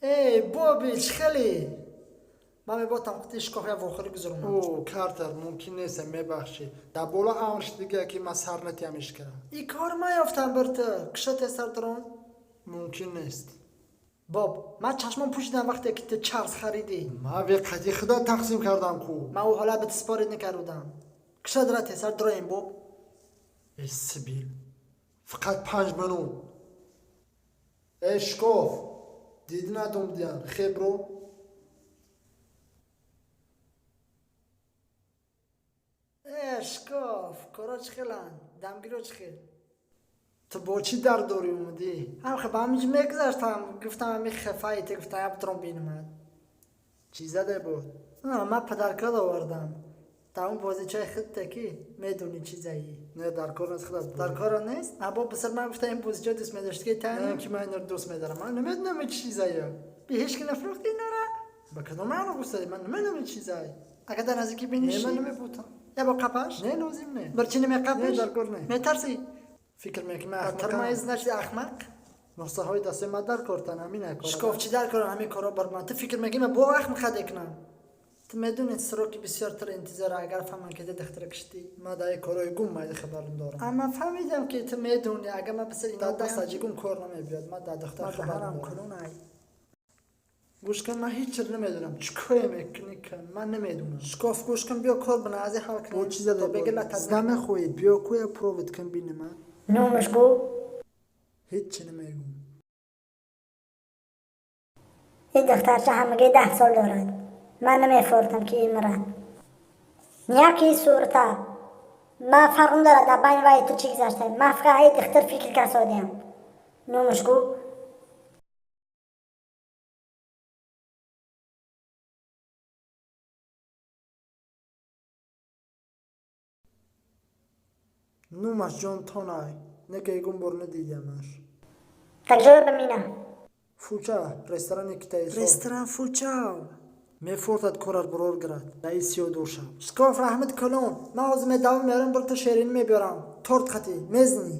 Эй, Боби, чӣ хеле? Ман меботам қути шкоф я вохӯрӣ гузаронам. О, Картер, мумкин нест, мебахшӣ. Дар боло амр шудига, ки ман сар натиям ишкара. И кор маёфтам бир ту. Киша тезтар дурон. Мумкин нест. Боб, ман чашмон пӯшидам, вақте ки ту чарс харидӣ. Ман веқати худо тақсим кардам ку. Ман ӯ ҳолат ба ту спорить накардам. Киша дара, тезтар дуроем, Боб. Э, Сибил, фақат 5 минут. Э, шкоф, диди натон диям хебро. Э, шкоф, коро чӣ хеланд? Дамгиро чӣ хел? Ту бо чӣ дард дорӣ омадӣ? Ҳам хе ба ҳаминҷ мегузаштам, гуфтам ҳами хефаи ту, гуфтам як дуром бинамад. Чӣ заде буд? Ман подарка овардам. Дар он бозичаи худте, ки медонӣ чизаи. Не, дар кор нест, худат. Дар коро нест? А бо писар ман гуфтам, ин бозича дӯст медошт, ки Не, тани. ки ман инро дӯст медорам, ман намедонам ин чизая. Би ҳеч ки нафрӯхти инора? Ба кадом маъно гуфтадӣ? Ман намедонам ин чизай. Агар дар наздикӣ Не, бинишӣ? ман намебутам. Я бо қапаш? Не, лозим не. Бір чӣ Не, намеқапиш? дар кор не. Метарсӣ? Фикр мекунӣ, ман Тармаи ахмақам? значит ахмақ? Нусхаҳои дастаи ман дар кортан, ҳамин кор. Шкоф, чӣ дар корам ҳамин коро бар ман? Ту фикр мекунӣ, ман бо ахм хаде кунам? Ту медонӣ, сроки бисёртар интизора, агар фаҳмам, ки ту духтара киштӣ. Ман дар корои гум майда хабарам дорам. Амма фаҳмидам, ки ту медонӣ, агар ман писар Дар ино даст аҷигум кор намебиёд, ман дар духтар ман хабарам даҳанам дорам. кунун ай. Гӯш кун, ман ҳеҷ чиз намедонам, чӣ кое мекунӣ, кун, ман намедонам. Шкоф, гӯш кун, биё, кор бина аз ҳал Бо кунем. чӣ зада? То беги латат. Зда мехоҳӣ, биё куя провод кун, бинима. Номаш гу. Ҳеҷ чи намегӯм. Ин духтарча ҳамагӣ 10 сол дорад. Ман намефуртам, ки ин мирад. Нигаҳ сурата. Ман фарқ надорад, дар байни вай ту чӣ гузашта. Ман фақат ҳай духтар фикр касодиям. Номаш гу. Номаш Ҷон Тонай, не ки ягон бор надидиамаш. Такҷоя ба мина. Фуча, ресторани китаисо. Ресторан Фучав. Мефортад, корат бурор гирад, раис сиё дур шав. Шкоф, раҳмат калон. Ман ҳозир медавам, меорам, бір ту шеринӣ мебиёрам. Торт қатӣ мезанӣ.